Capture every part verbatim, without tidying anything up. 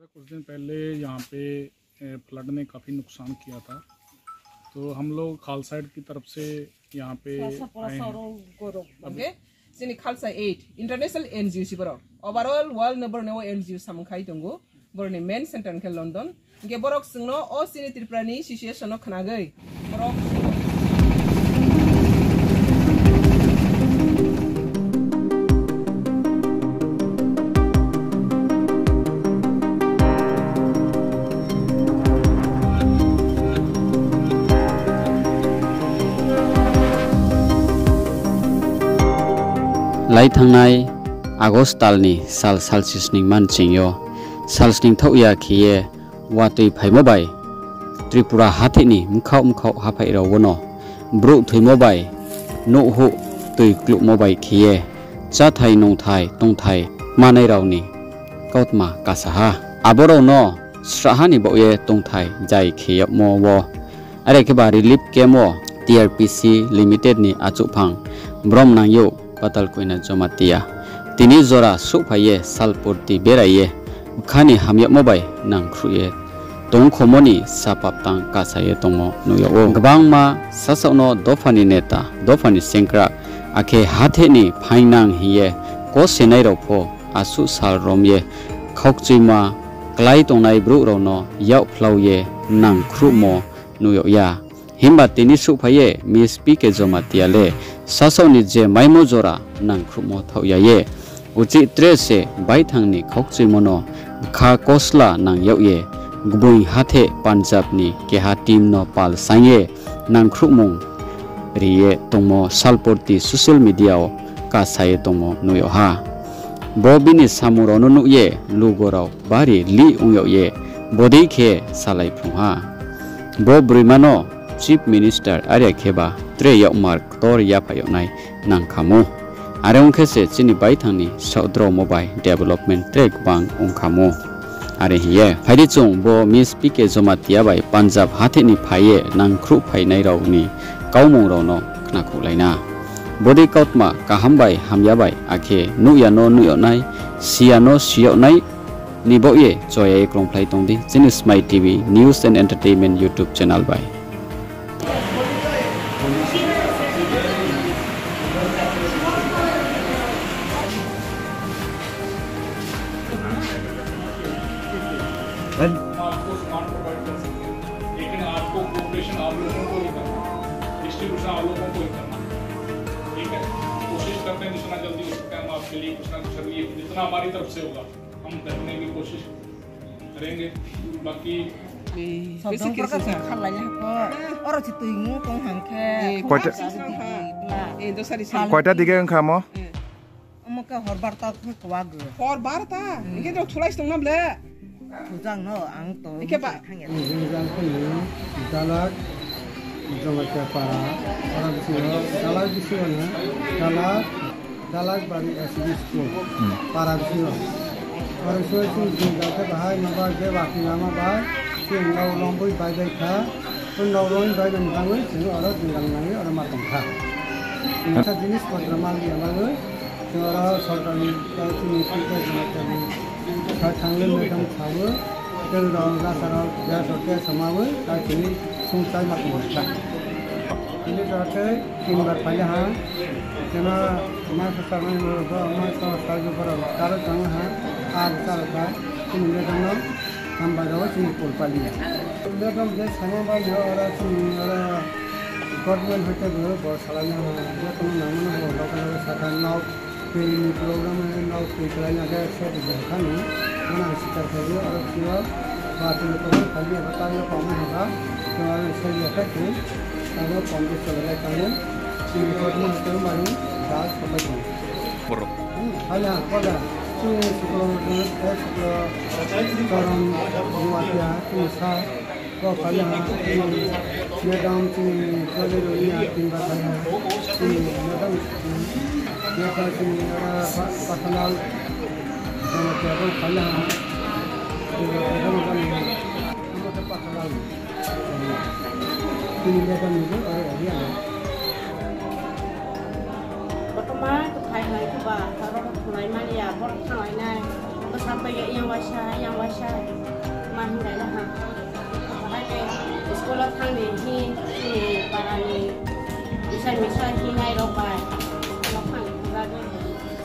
कुछ दिन पहले यहाँ पे, ए, फ्लड ने काफी नुकसान किया था, तो हम लोग खालसा एड की तरफ से यहाँ पे आए हैं। Hing khe chini Khalsa Aid International N G O se borok. Overall world no borok ni o N G O samung khai tongo. Borok ni main center khe London. Hing khe borok chwngno o chini Tripura ni situation no khnagwi borok Lai thangnai August tal ni sal salsi sning manching yo, sal sning thaoh ya khe ye watoi phaimo bai Tripura hatheh ni mkhaoh mkhaoh haphaih rao wono brouh thoimo bai, nouh houh toi kluhmo bai khe ye cháthai nungthai tongthai manai rao ni kautma kasa ha. Abo rao no srahha ni baoh ye tongthai jai khe yagmo wo, are khe ba relief camp wo T R P C Limited ni achouhphang brom nang youh Patal Koina Jomatia tini jora souhphai ye salpurti berai ye bkha ni hamyagmo bai nangkhruh ye tongkhomo ni sapap tang kasa ye tongmo nuh yag ou. Gbangma sasaoh no dopha ni neta, dopha ni sengkrak, akhe hatheh ni phaingnang hing ye kos senai rao pho asuh sal rom ye khaukchuima klái tongnai brouh rao no yakphlau ye nangkhruhmo nuh yag ya. Himba tini souhphai ye Miss P K Jomatia le sasaoh ni je maimo jora nangkhruhmo thaoh ya ye, uchih tre se baithang ni khaukchuimo no bkha kosla nang yag ye, gboing hatheh Punjab ni keha team no pal saing ye nangkhruhmung ri ye tongmo salpurti social media wo kasa ye tongmo nuh yag ha. Bo bini samung rao no nuh ye lugo rao bari lih ong yag ye bodei khe salai phrung ha. Bo broima no Chief Minister are khe ba tre yakmar ktor yaphaih yag nai nang kha mo. Are ong khe se chini baithang ni saohdromo bai development tre gbang ong kha mo. Are hing ye phai di chung bo Miss P K Jomatia bai Punjab hatheh ni phai ye nangkhruh phainai rao ni kaumung rao no khnakhouhlai na. Bodei kautma kaham bai hamya bai akhe nuh ya no nuh yag nai, si ya no si yag nai ni baoh ye choya ye krungphlai tong di chini Smai T V News and Entertainment YouTube channel bai. हम आपको सामान प्रोवाइड कर सकते हैं, लेकिन आपको कोऑपरेशन आप लोगों को ही करना है, डिस्ट्रीब्यूशन आप लोगों को ही करना है। ठीक है, कोशिश करते हैं जितना जल्दी हो सकता है हम आपके लिए कुछ ना कुछ अभी जितना हमारी तरफ से होगा हम करने की कोशिश करेंगे। बाकी Sodong program khalai ya ko. Oro si tui mu tong hang khe. Koita dige wngkha mo? Omo khe hor barta khe kuago. Hor barta? Hingkhe no thulai se tongna ble? Thujak no ang tong. Hingkhe ba? Jang khe ni dalak, Jamatia para, para bisingo, dalak bisingo no, dalak, dalak bari S B school, para bisingo. Para bisingo chini jang khe bahai ma ba je wati lama ba, chini nok longwi bai bai kha, nok longwi bai bai ni bangwi chini oro jang nangwi oro ma tong kha. Sa jinis potro mal ya bagwi. Chwng oro sorkar ni tei chini P K Jamatia ni sa thangwi madam sawi, tei rok rasa rok gas rok tei sama wi tei chini sung chai ma tongwi kha. Tini jora tei tin bar phai ha, chwngno ma sa sa mani bo ma sa sa borok karo tong ha, ar charo kha, chini madam no hambai rok chini pul paliya. Madam je sama bai oro chini oro government hoite bo bo salai no ha, je kono nangmano bo local local sakha nok. Twi ni program no twi kwlai ya khe se bwswk kha ni, mano ang sikar khaio, aro sio ba twi ni program khaili abo taino tongma hwnba, tei aro se ya khe twi, abo pondro cholai lai tangwi, twi ni program no tei mani da sopai tong. Borok. Hmm, hali ha, koda, chini suklo, eh, suklo, korom, nuatia, chini sa, Bo phai ha, chini madam, chini Chaudhary rok ni acting ba phai ha, chini madam, chini madam, chini oro pa-, Pathalal, chini madam phai ha, chini madam, chini madam, amo khe Pathalal, chini madam ni bo oro area no. Kotorma to phai hai khe ba, oro thunglai mani ya, borok thanglainai, bwsa bai ya, yang waisa, yang waisa. Thang di hi, chini para ni kisa misa hinai rok bai, ano phang ni bagwi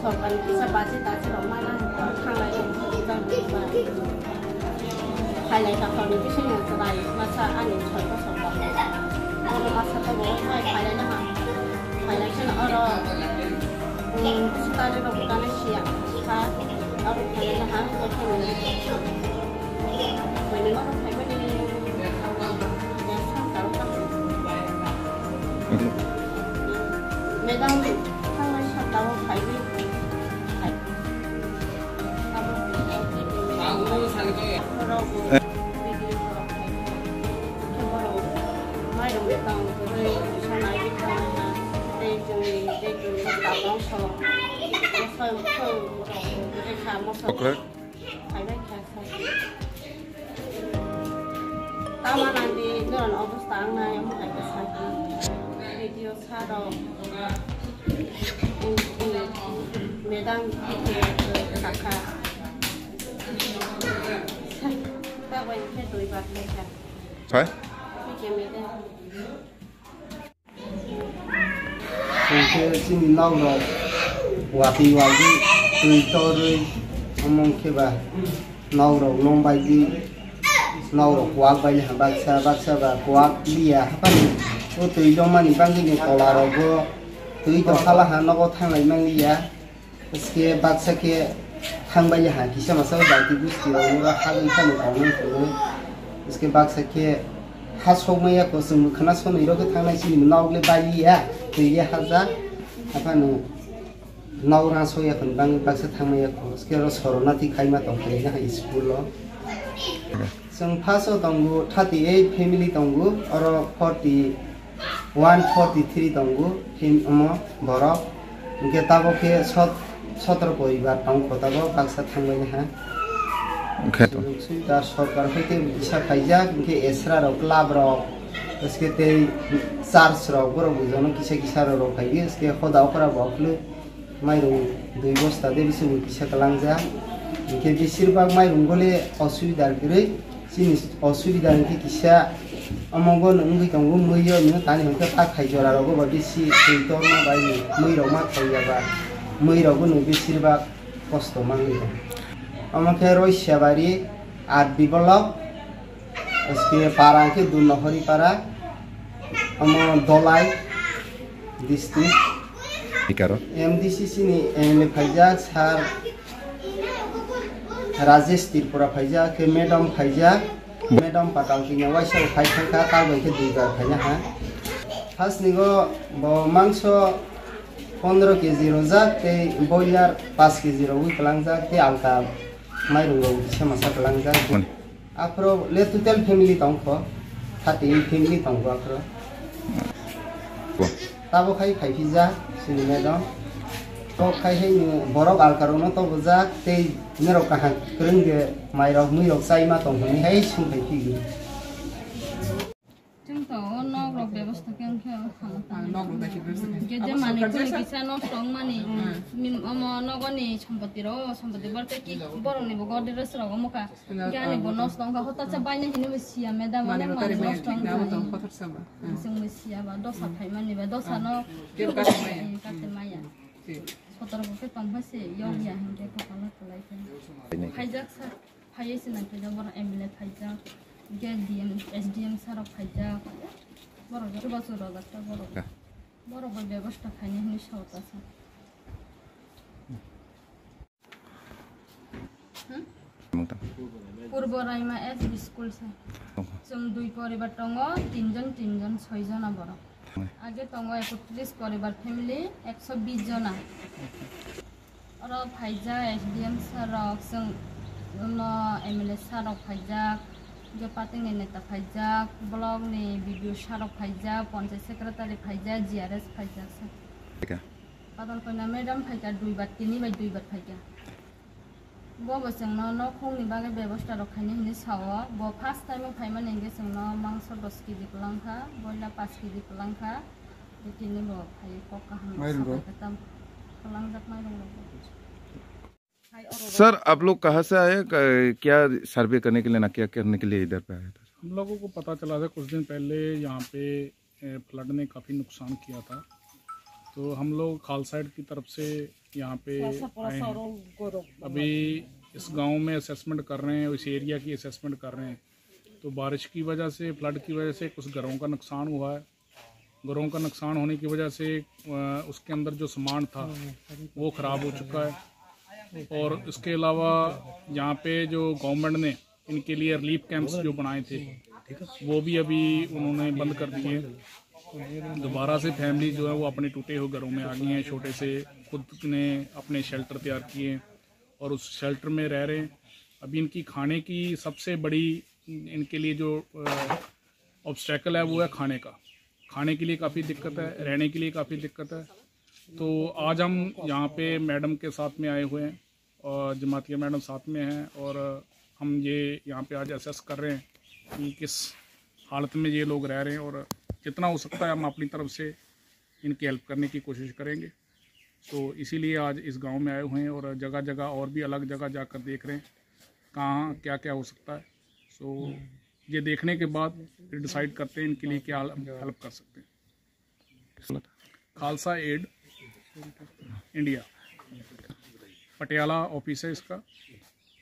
sorkar ni kisa baji taji rok mana thanglai rok bagwi ba. Phailai ka hor ni bising no chwrai masa ani soi bosor ba. Ano masa to bo hai phailai na ha. Phailai khe no oro, um, sitari rok bwkha nai siya. Ha, oro phailai na ha, bo thang ni. Bo ni oro phaimani. Bo saka rok. Madam, thanglai saka o phaiwi. Hai. Abo video rok. Khe borok mairung tang kwrwi sanai tong ha, tei chwngni, tei chwngni tabang so, so, so, rok kwrwi kha, moso. Okay. Phaibai kha sai. Tama nang di, nono obostha ang nai, omo hai khe sai. Video sa rok. Madam, khe, khe, kha, kha. Sai. Tabang khe dui bar khe kha. Hai? Khe khe madam. Chwng khe chini nok rok watwi wagwi twi torwi, omo khe ba nok rok nung bai di, nok rok kwak bai ha baksa, baksa ba kwak liya haphani. O twi lomani bagwi ni tola rok bo twi tong hala ha nogo thanglai man liya. Ske baksa khe thangbai ha, kisa masa bai ti busti rok nuro hagwi phano tongnai tongnai. Ske baksa khe ha sokmai ya, kochwng bwkhana sonwi rok khe thangnai chini nok le bai ya, twi le hajak. Aphano nok rang sok ya khon bang baksa thangmai ya kho. Ske ro sorona ti khaima tong khe ha school o. Chwng first o tongo thirty eight family tongo, oro forty one, forty three tongo, him omo borok. Hingke tabo khe sot-, sotro poribar tong kho tabo baksa thangbai ha. Hingke to. Sujuk subitar sorkar hoite kisa phaijak, hingke esra rok, club rok, eske tei church rok, borok bujono kisa kisa rok rok phai di, eske hoda okra bo khwlwi. Mairung dui bosta de bisi bo kisa kalangjak. Hingke besir bak mairung bo le osubida kwrwi, chini osubida hingke kisa omo bo no wngwi tongo, mui yo no tani hingke pakhai jora rogo ba bisi twi torma bai ni mui rok ma khaiya ba, mui rogo no besir bak kosto mangwi tong. Omo khe Roisabari, R D block, S K para khe Dunnohori para, omo Dolai district. Ikaro. M D C C ni M L A phaijak, sir Rajesh Tripura phaijak, khe madam phaijak, madam Patal Kenya waisa phai thangkha, kal bai khe dui bar phaina ha. First ni go bo mangso pondro K G rojak, tei boiler paanch K G rogwi kalangjak, tei alka mairung rok kisa masa kalangjak. Mani. Aphro le total family tong kho, thirty eight family tong kho aphro. Bo. Tabo khai phai phijak, chini madam. Kok khai hai ni borok alka rok no tobojak, tei norok kaham kwrwng de mai rok mui rok chai ma tong hwnwi hai sung phai phigwi. Chwng to o nok rok bebosta khe wng khe o kha. Ah, nok rok bai khe bebosta khe. Hingke je manwi kisa nosto wngmani, omo nogo ni sompoti rok, sompoti borok tei ki borok ni bo Godrej rok omo kha. Hingke ani bo nosto wngkha, hotacha bainai hinwi bo siya, madam, manwi onek manwi nosto wngkha. Chwng bo siya ba, dosa phaimani ba, dosa no kebo kate maya. Eh, kate maya. Sotoro bo khe tongphai se, yokya hingke kapala kwlai khe. Phaijak sa. Phaiwi se nai phaijak, borok M L A phaijak, hingke D M, S D M sir rok phaijak, borok joto bachwk rojak ta borok. Borok bai bebosta khainai hinwi sao ta sa. Purbo Raima S B school se. Chwng dui poribar tongo, tinjon, tinjon, soijona borok. Age tongo ekotris poribar, family ekso bis jona. Oro phaijak S D M sir rok, chwng no M L A sir rok phaijak, je party ni neta phaijak, block ni B D O sir rok phaijak, panchayat secretary phaijak, G R S phaijak se. Patal Kanya madam phaikha duibar, tini bai duibar phaikha. Bo bo chwngno nokhungni bagwi bebosta rok khainai hinwi sao. Bo first time o phaimani hwnkhe chwngno mangso dos kg kwlangkha, boila paanch kg kwlangkha. Bo tini bo phaiwi kok kaham sapai khe tam kwlangjak mairung rok bo. Sir, आप लोग कहाँ से आए? क-, क्या सर्वे करने के लिए ना क्या करने के लिए इधर पे आए थे? हम लोगों को पता चला था कुछ दिन पहले यहाँ पे, ए, फ्लड ने काफ़ी नुकसान किया था, तो हम लोग खालसा एड की तरफ से यहाँ पे आए हैं। अभी इस गांव में असेसमेंट कर रहे हैं, इस एरिया की असेसमेंट कर रहे हैं। तो बारिश की वजह से, फ्लड की वजह से कुछ घरों का नुकसान हुआ है। घरों का नुकसान होने की वजह से, अ, उसके अंदर जो सामान था, वो ख़राब हो चुका है। और इसके अलावा यहाँ पे जो गवर्नमेंट ने इनके लिए रिलीफ कैंप्स जो बनाए थे, वो भी अभी उन्होंने बंद कर दिए। दोबारा से फैमिली जो है, वो अपने टूटे हुए घरों में आ गई हैं। छोटे से खुद ने अपने शेल्टर तैयार किए हैं और उस शेल्टर में रह रहे हैं। अभी इनकी खाने की सबसे बड़ी, इनके लिए जो, अ, ऑब्स्टेकल है, वो है खाने का। खाने के लिए काफ़ी दिक्कत है, रहने के लिए काफ़ी दिक्कत है। तो आज हम यहाँ पे मैडम के साथ में आए हुए हैं और जमातिया मैडम साथ में हैं और हम ये यहाँ पे आज असेस कर रहे हैं कि किस हालत में ये लोग रह रहे हैं और जितना हो सकता है हम अपनी तरफ से इनकी हेल्प करने की कोशिश करेंगे। तो इसीलिए आज इस गांव में आए हुए हैं और जगह-जगह और भी अलग जगह जाकर देख रहे हैं कहाँ क्या-क्या हो सकता है। तो ये देखने के बाद फिर डिसाइड करते हैं इनके लिए क्या हेल्प कर सकते हैं। खालसा एड इंडिया, पटियाला ऑफिस है इसका।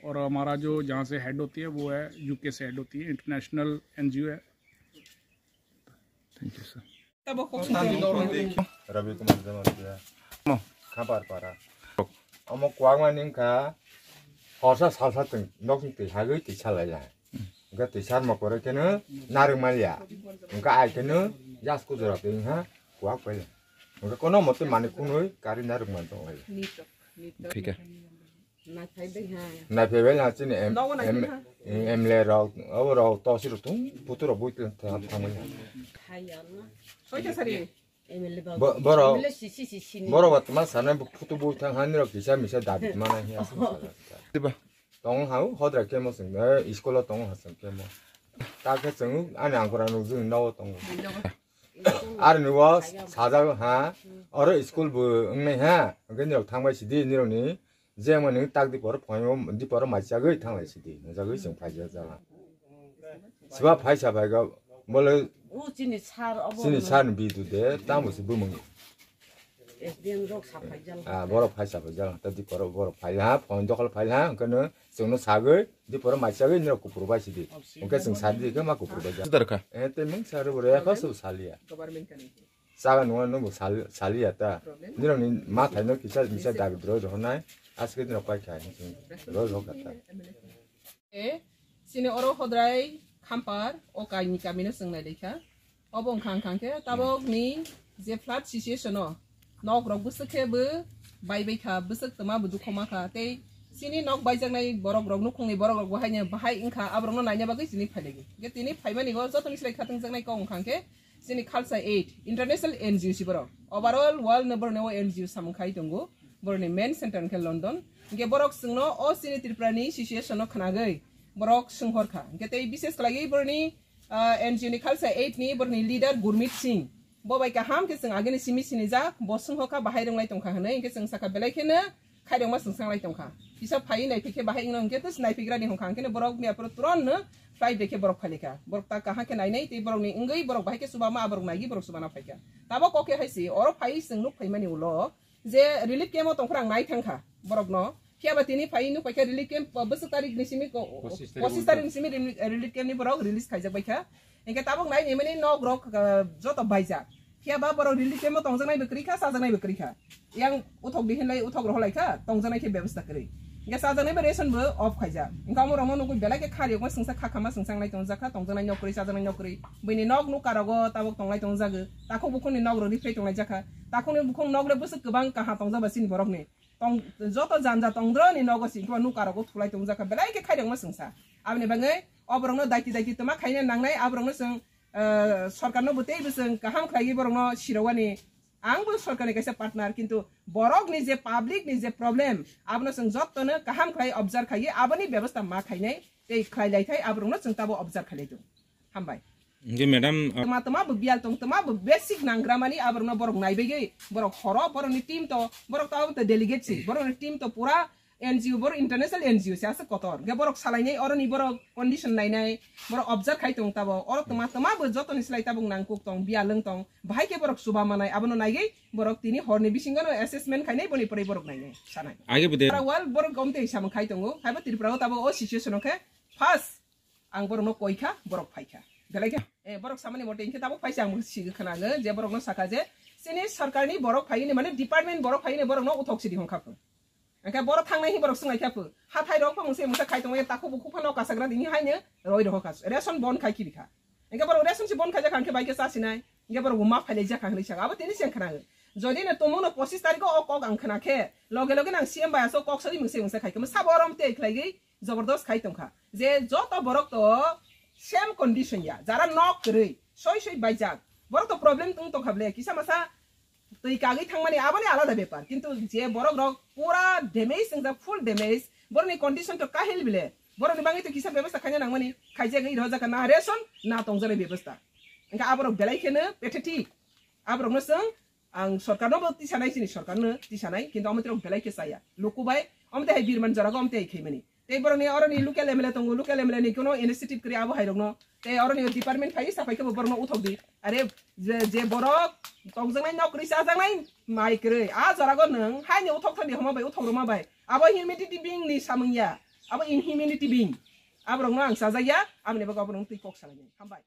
और हमारा जो, जहाँ से हेड होती है, वो है, यूके से हेड होती है, इंटरनेशनल एनजीओ है। Thank you, sir. Rabi Kumar Jamatia. Mo. Khampar para. Omo kwangma ni wngkha, horsa salsa tong, nok ni twi hagwi twi salai ya. Hwnkhe twi salma pore kheno narwk manya. Hwnkhe ai kheno jas kujura twi wngha, kwak pai ya. Hwnkhe kono mote manwi khunui karwi narwk man tong lai ya. Thik khe. Naiphai bai ha chini M-, M-, M L A rok, abo rok tosi rok tung, photo rok bui tong thang, thang bai ha. Bo-, borok, borok ba tma sanai bo photo bui thang ha, nirok kisa misa dabi tma nai hiya. Tong ha, hodra khe mo chwng, eh, school o tong ha chwng khe mo. Ta khe chwng ani angkora nukjwng nogo tongo. Ar ni o sajak ha, oro school bo wngnai ha, hwnkhe nirok thang bai sidi, nirok ni je mo nung tak dipor phai o, dipor mai chagwi thang lai sidi, jagwi chwng phai jak jala. Siba phai sa phai ga, bole chini sir ni bidu de, tamo se bumung. Ah, borok phai sa phai jala, ta dipor borok phai ha, phone dokol phai ha, hwnkhe no chwng no sagwi, dipor mai chagwi nirok kupur bai sidi. Hwnkhe chwng sadi khe ma kupur bai jala. Sudar kha. Eh, te mung sir bo re, ekho se saliya. Chaga nungma nungbo sal-, saliya ta. Nirokni mathai no kisa misa dabi droi rohornai. Aske nirok paikha hing sing roi rohor kha ta. E, chini oro Hodrai Khampar, o kaini kami no chwng nai laikha. Obo wngkha wngkha khe tabok ni je flood situation o nok rok bwswk khe bo bai bai kha, bwswk twma bo dukho ma kha. Tei chini nok baijaknai borok rok, nukhungni borok rok bo haino bahai wngkha, aborok no naina bagwi chini phailaigo. Hwnkhe tini phaimani o joto ni slai khatungjaknai kok wngkha khe, chini Khalsa Aid, international N G O se borok. Overall world no borok ni o N G O samung khai tongo. Borok ni main center hwnkhe London. Hwnkhe borok chwngno o chini Tripura ni situation no khnagwi borok swnghor kha. Hwnkhe tei bises khlaiwi borok ni, ah, N G O ni Khalsa Aid ni borok ni leader Gurmeet Singh. Bo bai kaham khe chwng agini simi sinijak, bo swnghor kha bahai rwnglai tongkha hwnwi. Hwnkhe chwng sakha belai kheno khairokma chwng sanglai tongkha. Kisa phaiwi naiphaikhe bahai wngno hwnkhe tei naiphigrani hwnkha hwnkhe borok miya phuru turon no flight bai khe borok phailaikha. Borok ta kaham khe nainai tei borokni wngwi borok bahai khe chubama, aborok naigwi borok chubana phaikha. Tabok kok khe hai se oro phaiwi chwng nuk phaimani ulo je relief camp o tongphra ang nai thangkha borokno. Phiya ba tini phaiwi nuk paikha relief camp, bwswk tarik ni simi ko-, pochis tarik ni simi relief, relief camp ni borok release khaijak baikha. Hingke tabok nai ni mani nok rok, ah, joto baijak. Phiya ba borok relief camp o tongjaknai bo kwrwi kha, chajaknai bo kwrwi kha. Yang uthok di hinlai uthok rohor lai kha, tongjaknai khe bebosta kwrwi. Hingke chajaknai bo ration bo off khaijak. Hingke omo rokno nugwi belai khe khari rokma singsa kha khama singsa wnglai tongjak kha, tongjaknai nok kwrwi, chajaknai nok kwrwi. Bini nok nuka rogo tabok tonglai tongjagwi. Takhuk bukhuk ni nok rok riflai tonglai jak kha. Takhuk ni bukhuk nok le bwswk kwbang kaham tongjak ba chini borok ni. Tong, joto janja tongdro ni nogo si, hingke nuka rogo thulai tongjak kha, belai khe khairokma singsa. Aboni bagwi oborokno daiti daiti tma khaina nangnai, aborokno chwng, eh, sorkarno bo teibo chwng kaham khlaiwi borokno sirowani. Ang bo sorkarni kaisa partner, kintu borokni je public ni je problem, abono chwng jotono kaham khlai observe khaiwi aboni bebosta ma khainai, tei khlai lai thai, aborokno chwng tabo observe khailai tongo. Hambai. Hingke madam, ah, tma tma bo biyal tong, tma bo basic nanggra mani aborokno borok naibaigwi, borok horo, borokni team to, borok to abo to delegate si, borokni team to pura, N G O, borok international N G O se, asuh kotor. Hingkhe borok salainai, oroni borok condition nainai, borok observe khai tong tabo. Oro tma tma bo joto ni slái tabuk nangkuk tong, bia lwng tong. Bahai khe borok chuba manai, abono naigwi borok tini horni bisingo no assessment khainai, boni pore borok nainai, sanai. Age bo de. Para world borok omtwi samung khai tongo. Haibo Tripura o tabo o situation o khe first ang borok no koi kha, borok phai kha. Belai khe, eh, borok samani mote hingkhe tabuk phai se ang si khna le je borok no sakha je, chini sorkar ni borok phai ni, mane department borok phai ni borok no uthok sidi hong kha pho. Hingkhe borok thangnai hi borok swnglai kha pho. Hathai rok pho mungsa mungsa khai tongmani takhuk bukhuk phano kasagra dini haino roi roho kha. Ration bon khai kiri kha. Hingkhe borok ration se bon khai jakha hingkhe bai khe cha sinai. Hingkhe borok bo ma phailai jakha hinwi sakha. Abo tini se ang khna. Jodi no tongmung no pochis tarikh o kok ang khna khe, loge loge nang C M bai aso kok sori mungsa mungsa khai khe. Sabo orom tei khlaigwi jobordos khai tongkha. Je joto borok to same condition ya. Jara nok kwrwi, soi soi baijak. Borok to problem tong tongkha ble. Kisa masa twi kagwi thangmani aboni alada bepar. Kintu je borok rok pura damage wngjak, full damage, borokni condition to kahil bile. Borokni bagwi to kisa bebostha khaina nangmani, khaijagwi rohorjakha na ration, na tongjaknai bebostha. Hingkhe aborok belai kheno pathetic. Aborokno chwng ang sorkarno bo tisanai, chini sorkarno tisanai, kintu omo twi rok belai khe chaya. Luku bai, omo twi hai birman jorago omo twi hai khaimani. Tei borokni oroni local M L A tongo, local M L A ni kono initiative kwrwi abo hai rokno. Tei oroni department phai sa phai khe bo borokno uthok di. Are je, je borok tongjaknai nok kwrwi chajaknai mai kwrwi. A jorago nwng haino uthok thang di homa bai, uthok rwma bai. Abo humanity being ni samung ya. Abo inhumanity being. Aborokno ang chajak ya, aboni bagwi aborokno twi kok salainai. Hambai.